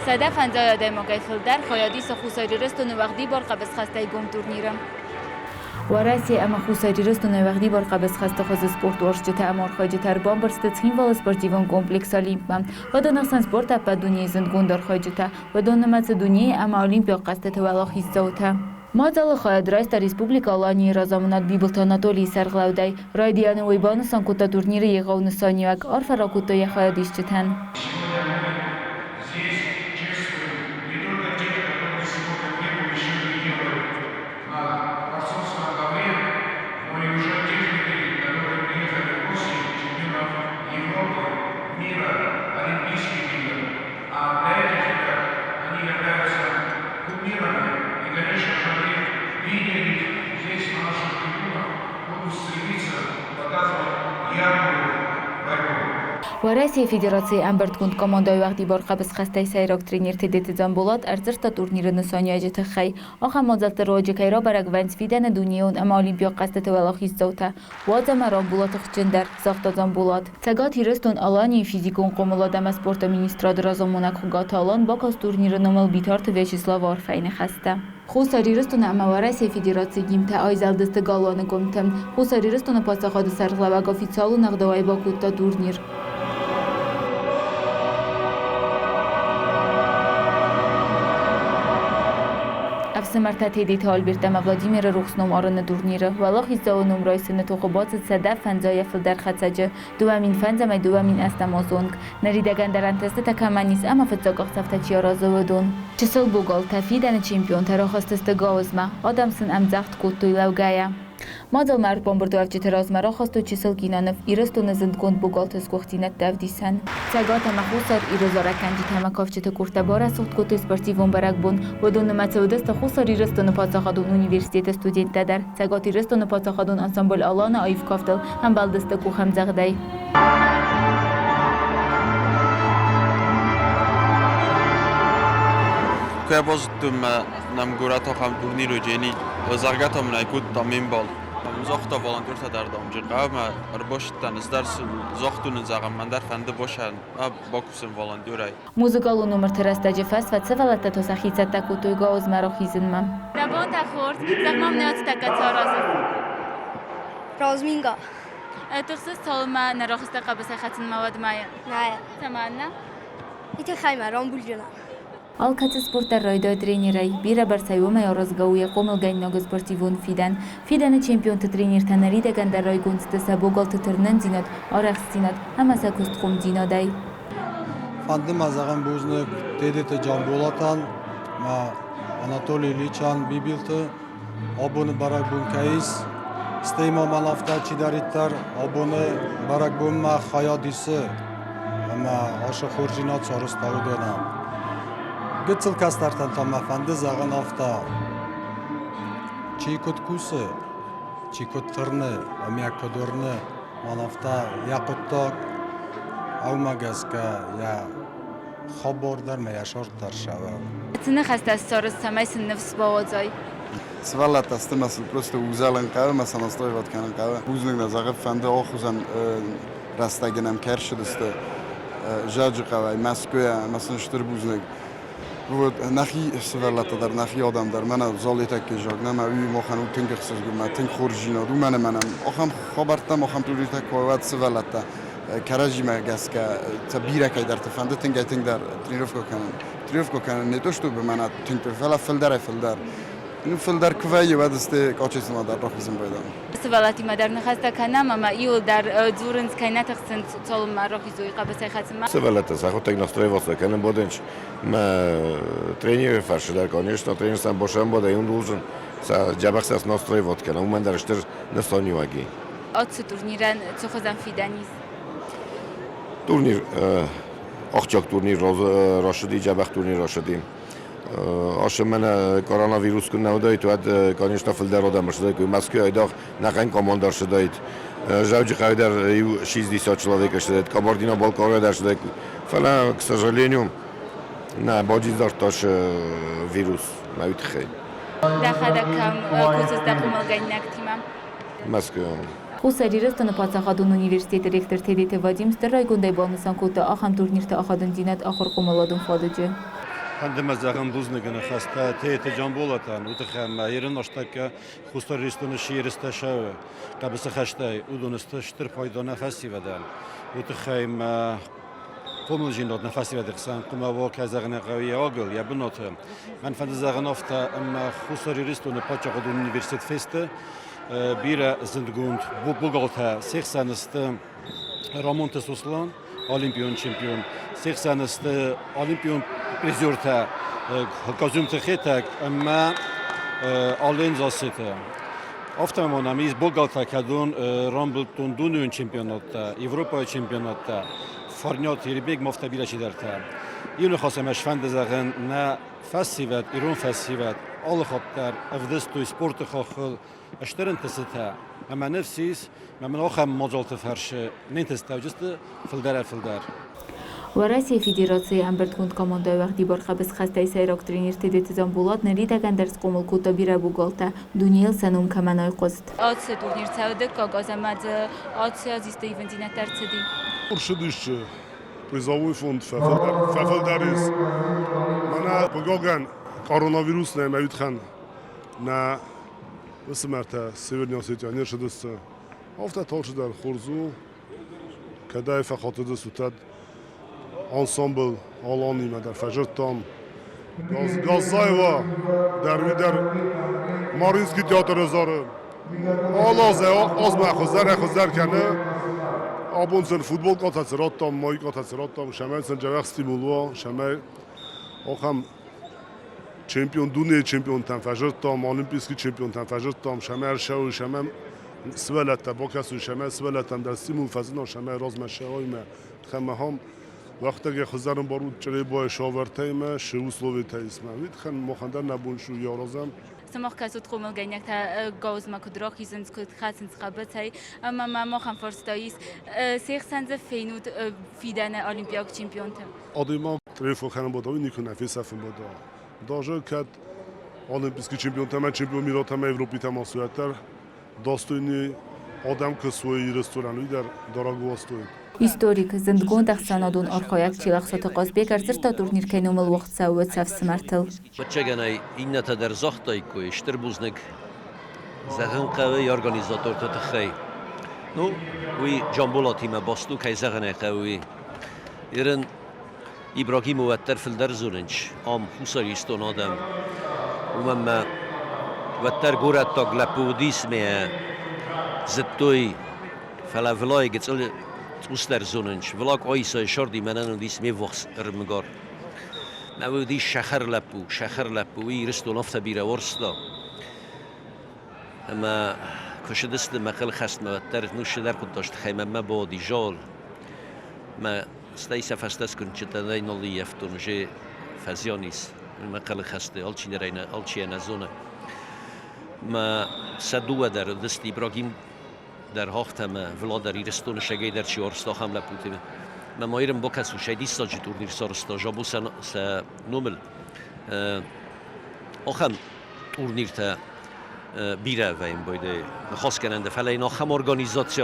150 адӕймагӕй фылдӕр хайад исы Хуссар Ирыстоны уӕгъдибар хъӕбысхӕстӕй гом турниры. Уӕрӕсе ӕмӕ Хуссар Ирыстоны уӕгъдибар хъӕбысхӕсты хуызы спортуарзджытӕ ӕмӕ архайджытӕ ӕрбамбырд Цхинвалы спортивон комплекс Олимп-мӕ. Уыдон ӕхсӕн спорты ӕппӕт дунейы зындгонд архайджытӕ, уыдон нымӕцы дунейы ӕмӕ олимпиаг хъӕзтыты уӕлахиздзаутӕ. Мадзалы хайад райста Республикӕ Аланийы разамынад Бибылты Анатолийы сӕргълӕудӕй. Райдианы уый банысан кодта турниры егъау нысаниуӕг, арфӕ ракодта йӕ хайадисджытӕн. Уӕрӕсейы Федерацийы ӕмбырдгонд командӕйы уӕгъдибар хъӕбысхӕстӕй сӕйраг тренер Тедеты Дзамболат ӕрдзырдта турниры нысаниуӕджы тыххӕй. Ахӕм мадзӕлтты руаджы кӕй рабӕрӕг вӕййынц фидӕны дунейон ӕмӕ олимпиаг хъӕзтыты уӕлахиздзаутӕ, уадз ӕмӕ рамбула тыхджындӕр, загъта Дзамболат. Цӕгат Ирыстон-Аланийы физикон хъомылад ӕмӕ спорты министрады разамонӕг Хуыгаты Алан бакаст турниры номыл Битарты Вячеславы арфӕйы ныхӕстӕ. Хуссар Ирыстоны ӕмӕ Уӕрӕсейы Федерацийы гимнтӕ айзӕлдысты галуаны къуымты. Хуссар Ирыстоны паддзахады сӕргълӕууӕг официалон ӕгъдауӕй бакодта турнир. Ӕфсымӕртӕ Тедеты Альберт ӕмӕ Владимиры рухс ном арыны турниры уӕлахиздзауы ном райсыны тохы бацыд 150-ӕй фылдӕр хӕцӕджы, 2005-ӕй 2008 азы онг. Ныридӕгӕн дӕр ӕнтыстытӕ кӕмӕн ис ӕмӕ фыццаг къахдзӕфтӕ чи аразы, уыдон. Чысыл богалтӕ, фидӕны чемпионтӕ рахызтысты гауызмӕ, адӕм сын ӕмдзӕгъд кодтой лӕугӕйӕ. Мадзалмӕ ӕрбамбырдуӕвджыты размӕ рахастой чысыл киноныв Ирыстоны зындгонд богалты сгуыхтдзинӕдтӕ ӕвдисӕн. Цӕгат ӕмӕ Хуссар Иры зарӕггӕнджытӕ ӕмӕ кафджыты къордтӕ барӕсугъд кодтой спортивон бӕрӕгбон. Уыдон нымӕцы уыдысты Хуссар Ирыстоны паддзахадон университеты студенттӕ дӕр. Цӕгат Ирыстоны паддзахадон ансамбль Алана аив кафтыл ӕмбӕлдысты къухӕмдзӕгъдӕй. Куы йӕ базыдтон, мӕ нӕм горӕты ахӕм турнир уыди, зӕгъгӕ та мын ӕй кодта ме мбал. Загъта волонтертӕ дӕр дам хъӕумӕ ӕрбацыдтӕн, ӕз дӕр сын загътон ын, зӕгъӕм, мӕн дӕр фӕнды босӕн бакусын волонтерӕй. Музыкалон номырты рӕстӕджы фӕсвӕд сывӕллӕттӕ та сӕхи цӕттӕ кодтой гауызмӕ рахизынмӕ. Дӕ бонтӕ хорз, зӕгъ-ма мын ӕцӕгтӕ цы аразыс? Разминка. Тыхсыс, цалынмӕ нӕ рахызтӕ хъӕбысӕй хӕцынмӕ, уӕдмӕ? Нӕ. Цӕмӕннӕ? Уый тыххӕй мӕ рамбулдзынӕн. Алкӕцы спорт дӕр райдайы тренерӕй. Бирӕбӕрцӕй уымӕй аразгӕ у йӕ хъомылгӕнинагы спортивон фидӕн. Фидӕны чемпионты тренертӕ ныридӕгӕн дӕр райгонд сты сӕ богалты тырнындзинад, арӕхстдзинад ӕмӕ сӕ куыстхъомдзинадӕй. Фӕнды мӕ зӕгъын бузныг Тедеты Джамболатӕн ӕмӕ Анатолий Ильичӕн Бибилты абоны бӕрӕгбон кӕй ис. Стӕй ма мӕн афтӕ чидӕриддӕр абоны бӕрӕгбонмӕ хайад исы ӕмӕ ацы хорздзинад сарӕзта уыдонӕн. Гыццыл кӕстӕртӕн та мӕ фӕнды зӕгъын афтӕ, чи куыд кусы, чи куыд тырны ӕмӕ куыд уырны, мӕн афтӕ йӕ хъуыддаг аумӕ гӕсгӕ йӕ хабар дӕр ӕмӕ йӕ сорт дӕр сӕвӕры. Цы ныхӕстӕ ссарыс, цӕмӕй сын ныфс бауадзай? Сывӕллӕттӕ сты мӕ сын просто узӕлын хъӕуы, мӕ сӕ настраивать кӕнын хъӕуы. Бузныг нӕ зӕгъы, фӕнды охуызӕн рӕстӕджы нӕм кӕй ӕрцыдысты Зӕджыхъӕуӕй, Мӕскуыйӕ ӕмӕ сын стыр бузныг. Вот нӕхи сывӕллӕттӕ дӕр, нӕхи адӕм дӕр, мӕнӕ Золитӕгки зӕгъ, нӕ уый махӕн у тынг ӕхсызгон, мӕ тынг хорздзинад у, мӕнӕ мӕнӕ ахӕм хабӕрттӕ, ахӕм турниртӕ куы уӕд сывӕллӕттӕ кӕрӕдзимӕ гӕсгӕ сӕ бирӕ кӕйдӕрты фӕнды тынгӕй-тынгдӕр тренировкӕ кӕнын. Тренировкӕ кӕнын не то чтобы мӕнӕ тынг, фӕлӕ фылдӕрӕй-фылдӕр. Ну, фылдӕр куы вӕййы, уӕд сты качественно дӕр рахизын байдайы. Сывӕллӕттимӕ дӕр ныхӕстӕ кӕнӕм ӕмӕ иуыл дӕр дзурынц, кӕй нӕ тыхсынц, цалынмӕ рахизой хъӕбысӕй хӕцынмӕ. Сывӕллӕттӕ сӕхуыдтӕг настраиваться кӕнын боденч. Мӕ тренеры фарсы дӕр, конечно, тренер сӕм босӕмбӕлд, он должен сӕ дзӕбӕх сӕ настраивать кӕна, уымӕн дӕр стыр нысаниуӕг и. Ацы турнирӕн цы хуызӕн фидӕн ис? Турнир, ахсджиаг турнир рацыди, дзӕбӕх турнир рацыди. Асы мӕнӕ коронавирус куы нӕ уыдаид, уӕд, конечно, фылдӕр адӕм ӕрцыдаид. Мӕскуыйы айдагъ нӕхъӕн командӕ ӕрцыдаид. Дзӕуджыхъӕуы дӕр иу 60 человек ӕрцыдаид, Кабардино-Балкария дӕр ӕрцыдаид. Фӕлӕ, к сожалению, нӕ бадзидзардта вирус мӕ уый тыххӕй. Дӕхӕдӕг кӕм кусыс дӕ хъомылгӕнинӕгтимӕ? Мӕскуы. Хуссар Ирыстоны паддзахадон университеты ректор Тедеты Вадим стыр райгондӕй банысан кодта ахӕм турнирты ахадындзинад ахуыр-хъомыладон фадыджы. Фӕнды мӕ зӕгъын бузныгы ныхӕстӕ Тедеты Джамболатӕн, уый тыххӕй ӕмӕ Иры нӕстӕггӕ Хуссар Ирыстоны цы ерыстӕ цӕуы хъӕбысхӕстӕй, уыдон сты стыр пайда нӕ фӕсивӕдӕн. Уый тыххӕй мӕ хъомылдзинад нӕ фӕсивӕды хсӕн хъуамӕ уа, кӕй зӕгъын ӕй хъӕуы, йӕ агыл, йӕ бынаты. Мӕн фӕнды зӕгъын афтӕ, ӕмӕ Хуссар Ирыстоны паддзахадон университет фесты бирӕ зындгонд богалтӕ, се хсӕн сты Рамонты Сослан, олимпион чемпион, се хсӕн сты олимпион призертӕ Казумты Хетӕг ӕмӕ Ален Зассеты. Афтӕ ма нӕм ис богалтӕ, кӕдон рамбылдтон дунеон чемпионаттӕ, Европӕйы чемпионаттӕ, Фӕрниаты Ирбег ма афтӕ бирӕ чидӕртӕ. Иу ныхас ӕмӕ сфӕнды зӕгъын, нӕ фӕсивӕд, ирон фӕсивӕд алы хатт дӕр ӕвдыстой спорты хаххыл стыр ӕнтыстытӕ ӕмӕ ныфс ис, ӕмӕ мын ахӕм мадзалты фӕрцы не нтыстӕуджысты фылдӕрӕй-фылдӕр. Уӕрӕсейы Федерацийы ӕмбырдгонд командӕйы уӕгъдибар хъӕбысхӕстӕй сӕйраг тренер Тедеты Дзамболат ныридӕгӕн дӕр схъомыл кодта бирӕ богалтӕ, дунейыл сӕ ном кӕмӕн айхъуыст. Ацы турнир цӕуы дыккаг аз ӕмӕ дзы ацы аз исты ивындзинӕдтӕ ӕрцыди. Ӕрцыдис призовой фонд фӕфылдӕр ис. Мӕнӕ хъыгагӕн коронавирус нӕм ӕвидхӕн нӕ ӕфсымӕртӕ Северный Осетия не рцыдысты. Афтӕ алчидӕр хорз у, кӕдӕй фӕхатыдысты, уӕд ансамбль Аланимӕ дӕр фӕзырдтам. Газзаева дӕр уый дӕр Мариинский театры зары. Алазӕ азмӕ хуыздӕрӕй-хуыздӕр кӕны. Абон сын футбол къатӕ радтам, мой къатӕ радтам, цӕмӕй сын дзӕбӕх стимул уа, цӕмӕй ахӕм чемпион, дунейы чемпионтӕм фӕзырдтам, олимпийский чемпионтӕм фӕзырдтам, сӕмӕ ӕрцӕуой, сӕмӕ сывӕллӕттӕ бакӕсой, сӕмӕ сывӕллӕттӕм дӕр стимул фӕзына, сӕмӕ размӕ ссӕуой тхӕмӕхӕм вахтӕгӕ хуыздӕрын баруд Чъребайы савӕртӕймӕ, шы условиятӕ исмӕ. Уый тыххӕн махӕн дӕр нӕ бон шу аразӕм. Сымах кӕсут хъомылгӕнинӕгтӕ гаузмӕ куыд рахизынц, куыд хӕцынц хъӕбысӕй, ӕмӕ ма махӕн фарста ис, се хсӕн дзы фенут фидӕны олимпиаг чемпионты? Адӕймаг трефо кӕнын бада, уый никуы нӕ фесӕфын бада. Даже кӕд олимпийский чемпионтӕ ӕмӕ чемпион миротӕ ӕмӕ Европитӕм ацу, уӕддӕр достойный адӕм куы суой ресторан, уый дӕр дорого стоит. Историк, зындгонд ӕхсӕнадон архайӕг Чилӕхсаты Хъазбег ӕрдзырдта турнир кӕй номыл уагъд цӕуы цӕф фсымӕртыл. Ӕвӕццӕгӕн иннӕтӕ дӕр загътаиккой, стыр бузныг зӕгъын хъӕуы организаторты тыххӕй. Ну, уый Джамболатимӕ баст у, кӕй зӕгъын ӕй хъӕуы, уый. Ирын Ибрагимы уӕддӕр фылдӕр дзурынц ам Хуссар Ирыстоны адӕм. Уымӕн мӕ уӕддӕр горӕттаг лӕппу уыдис ме зыдтой, фӕлӕ Вылайы гыццыл цъусдӕр зонынц. Вылаг Оисайы сӕрди мӕнӕн уыдис ме ввахс ӕрмгар. Мӕ уыдис сӕхӕр лӕппу, сӕхӕр лӕппу, уый Ирыстон афтӕ бирӕ уарзта. Ӕмӕ куы сыдысты мӕ хъӕлхӕстмӕ, уӕддӕр ну цыдӕр хъуыддаджы тыххӕй мӕнмӕ бауади зал. Мӕ стӕй сӕ фӕстӕ скуынчытӕ нӕй нал ӕййӕфтон, уже фӕзиан ис. Мӕ хъӕлхӕсты алчидӕр ӕй алчи ӕй нӕ зоны. Мӕ сӕ дыууӕ дӕр уыдысты Ибрагим дӕр хӕхтӕмӕ, Влад дӕр Ирыстоны сӕгӕй дӕр чи уарзта, ахӕм лӕппутимӕ. Мӕ ма ирын бакӕсус, ӕй диссаджы турнир сарӕзта Жабо сӕ, сӕ номыл. Ахӕм турниртӕ бирӕ вӕййын байдайы ныхасгӕнӕн дӕр, фӕлӕ йын ахӕм организаци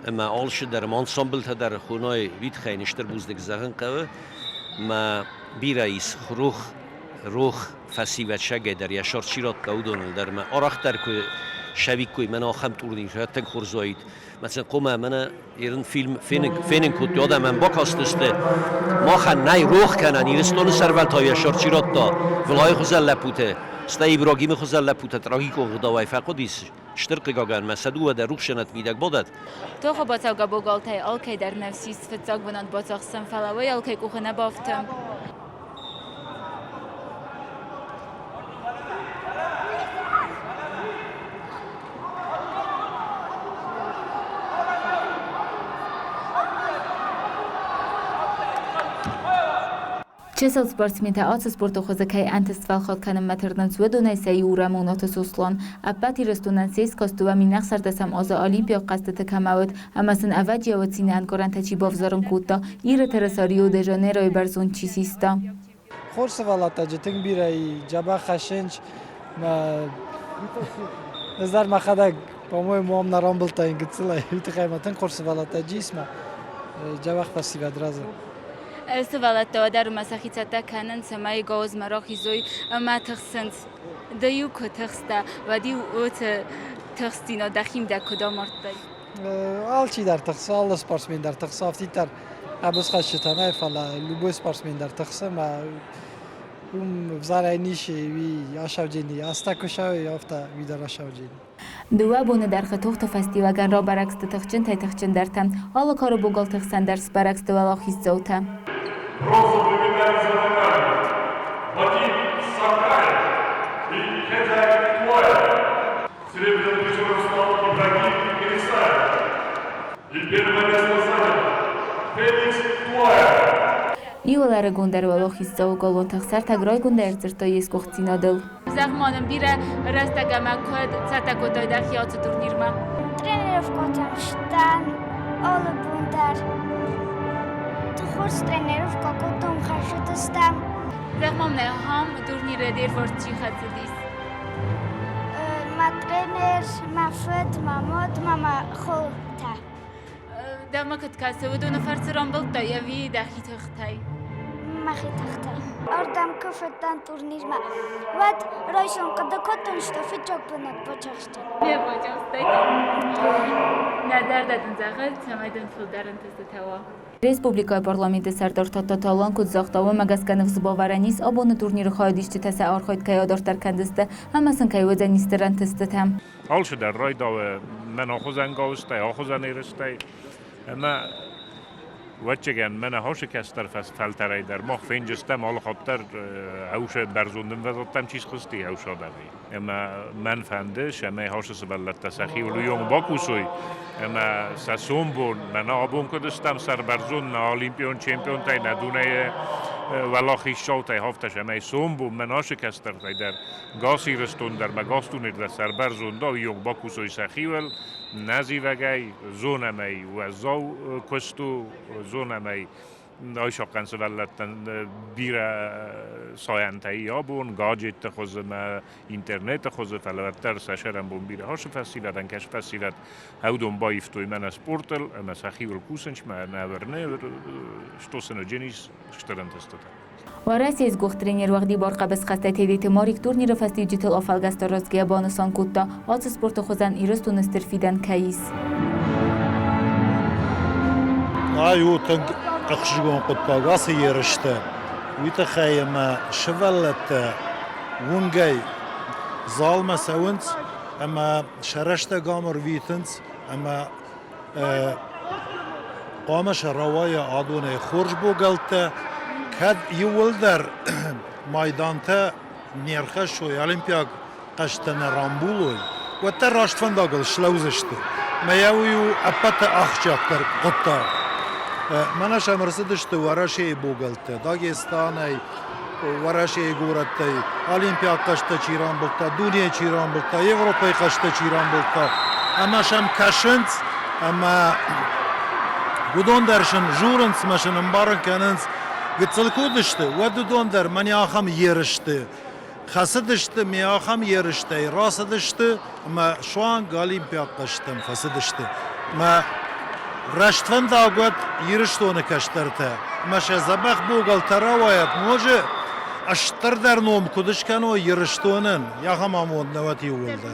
ӕмӕ алцы дӕр, ӕмӕ ансамблтӕ дӕр хонай уый стыр бузныг зӕгъын хъӕуы. Мӕ бирӕ ис рох, рох фӕсивӕд сӕгӕй дӕр йӕ сӕр чи радта, уыдоныл дӕр мӕ арӕхдӕр куы сӕвиккой мӕнӕ ахӕм турнир, тынг хорз уаид. Мӕ хъуамӕ мӕнӕ Ирон фильм фенын кодтой, адӕмӕн бакастысты. Махӕн нӕй рох кӕнӕн Ирыстоны сӕрвӕлтау йӕ сӕр чи радта, Вылайы хуызӕн лӕппутӕ, стӕй Ибрагимы хуызӕн лӕппутӕ трагикон ӕгъдауӕй фӕхъуыдис. Стыр хъыгагӕн, мӕ сӕ дыууӕ дӕр рухсӕнӕт мидӕг бадӕт. Тохы бацӕугӕ богалтӕй алкӕй дӕр ныфс ис фыццаг бынат бацахсын, фӕлӕ уый алкӕй къухы нӕ бафты. Чысыл спортсментӕ ацы спорты хуызы кӕй ӕнтыст фӕлхат кӕнынмӕ тырнынц, уыдонӕй сӕ иу Рӕмонаты Сослан. Ӕппӕт Ирыстонӕн се скаст 2016 азы Олимпиаг хъӕзтыты кӕмӕ уыд ӕмӕ сын ӕвӕджиауы цины ӕнкъарӕнтӕ чи бавзарын кодта, Иры тырыса Рио-де-Жанейройы бӕрзонд чи систа. Хорз сывӕллӕттӕ тынг бирӕ и, дзӕбӕх хӕссынц. Ӕз дӕр мӕхӕдӕг, по-моему, ам нӕ рамбылдтаин гыццылӕй. Уый тыххӕй мӕ тынг хорз сывӕллӕттӕ ис мӕ дзӕбӕх фӕсивӕд разы. Сывӕллӕттӕ дӕр ма сӕхи цӕттӕ кӕнынц, цӕмӕй гауызмӕ рахизой ӕмӕ тыхсынц. Ды-иу куы тыхстӕ, уӕд-иу уыцы тыхстдзинад дӕхимидӕг куыд амардтай? Алчидӕр тыхсы, алы спортсмен дӕр тыхсы, афтиддӕр хъӕбысхӕцджытӕ нӕ, фӕлӕ любой спортсмен дӕр тыхсы ӕмӕ уым ӕвзарӕй ницы уый асауджени, азтӕ куы сауей, афтӕ уый дӕр асауджени. Дыууӕ боны дӕргъы тохты фӕстиуӕгӕн рабӕрӕг сты тыхджынтӕй тыхджындӕртӕ, алы кары богалты хсӕн дӕр сбӕрӕг сты уӕлахиздзаутӕ. Бронзовые медали за медали. Вадим Сакаев и Хедай Туаев. Серебряным призером стал Ибрагим Ирисаев. И первое место занял Феликс Туаев. Иуыл ӕрыгондӕр уӕлахиздзауы галуантӕ Ӕхсӕртӕг райгондӕй ӕрдзырдтой йе сгуыхтдзинадыл. Зӕгъ-ма нын, бирӕ рӕстӕг ӕмӕ куыд цӕттӕ кодтай дӕхи ацы турнирмӕ? Тренировкӕтӕм сдӕн алы бон дӕр. Хорз тренировкӕ кодтон, хӕсыдыстӕм. Зӕгъ-ма мын, ахӕм турниры де рвӕрд чи хӕцыдис? Мӕ тренер, мӕ фыд, мӕ мад, мӕ мӕ хотӕ. Дӕумӕ куыд кӕсы, уыдоны фӕрцы рамбылдтай ӕви дӕхи тыхтӕй? Мӕхи тыхтӕй. Ардӕм куы федтан турнирмӕ, уӕд райсом хъуыды кодтон, что фыццаг бынат бацахстон. Не бацахстай? Нӕ зӕрдӕ дын зӕгъы, цӕмӕй дын фылдӕр ӕнтыстытӕ уа. Республикӕйы парламенты сӕрдар Тадтаты Алан куыд загъта, уымӕ гӕсгӕ ныфс бавӕрӕн ис, абоны турниры хайадисджытӕ сӕ архайд кӕй адарддӕр кӕндзысты ӕмӕ сын кӕй уыдзӕн стыр ӕнтыстытӕ. Алцыдӕр райдауы мӕн ахуызӕн гауызтӕй, ахуызӕн ерыстӕй. Ӕмӕ ӕвӕццӕгӕн, мӕнӕ хасы кӕстӕр фӕлтӕрӕй дӕр мах фенджыстӕм алы хатт дӕр ӕвсӕ бӕрзонд ӕмвӕзадтӕм чи схызти, ӕвсадӕнӕй. Ӕмӕ мӕн фӕнды, цӕмӕй хасы сывӕллӕттӕ сӕхиуыл уыйонг бакусой ӕмӕ сӕ сомбон, мӕнӕ абон куыд стӕм сӕрбӕрзонд нӕ олимпион чемпионтӕй, нӕ дунейы уӕлахизцаутӕй афтӕ, цӕмӕй сомбон мӕн ацы кӕстӕртӕй дӕр Гас Ирыстон дӕр ма гас дуне дӕр сӕрбӕрзондау иог бакусой сӕхиуыл, нӕ зивӕгӕй, зонӕм ӕй уӕззау куыст у, зонӕм ӕй айсахъхъӕн сывӕллӕттӕн бирӕ сайӕнтӕ и абон, гаджетты хуызы мӕ интернеты хуызы, фӕлӕ уӕддӕр сӕ сӕрӕнбон бирӕ хӕссы фӕсивӕдӕн, кӕсы фӕсивӕд уыдон баивтой мӕнӕ спортыл ӕмӕ сӕхиуыл кусынц, мӕ нӕ уырны, что сын уыджынис стыр ӕнтыстытӕ. Уӕрӕсейы сгуыхт тренер уӕгъдибар хъӕбысхӕстӕй Тедеты Марик турниры фӕстиуджытыл афӕлгӕсты рӕзгӕ банысан кодта, ацы спорты хуызӕн Ирыстоны стыр фидӕн кӕй ис. Ай у тынг ӕхсызгон хъуыддаг ацы ерысты. Уый тыххӕй ӕмӕ сывӕллӕттӕ уынгӕй залмӕ цӕуынц ӕмӕ сӕ рӕстӕг ам ӕрвитынц ӕмӕ хъуамӕ сӕ рауайа адонӕй хорз богӕлттӕ, кӕд иууылдӕр майдантӕ не рхӕссой, олимпиаг хъӕзтӕ нӕ рамбулой, уӕддӕр раст фӕндагыл слӕудзысты. Мӕ уый у ӕппӕты ахсджиагдӕр хъуыддаг. Мӕнӕ сӕм ӕрцыдысты Уӕрӕсейы богӕлттӕ Дагестанӕй, Уӕрӕсейы горӕттӕй олимпиаг хъӕзтӕ чи рамбылдта, дунейы чи рамбылдта, Европӕйы хъӕзтӕ чи рамбылдта, ӕмӕ сӕм кӕсынц ӕмӕ уыдон дӕр сын журынц ӕмӕ сын ӕмбарын кӕнынц, гыццыл куы уыдысты, уӕд уыдон дӕр мӕнӕ ахӕм ерысты хӕцыдысты, ме ахӕм ерыстӕй рацыдысты ӕмӕ суанг олимпиаг хъӕзтӕм фӕцыдысты. Мӕ рӕствӕндаг уӕд Ирыстоны кӕстӕртӕ ӕмӕ сӕ дзӕбӕх богӕлтӕ рауайӕд ноджы стырдӕр ном куыд скӕной Ирыстонӕн, ахӕм амонд нӕ уӕд иууылдӕр.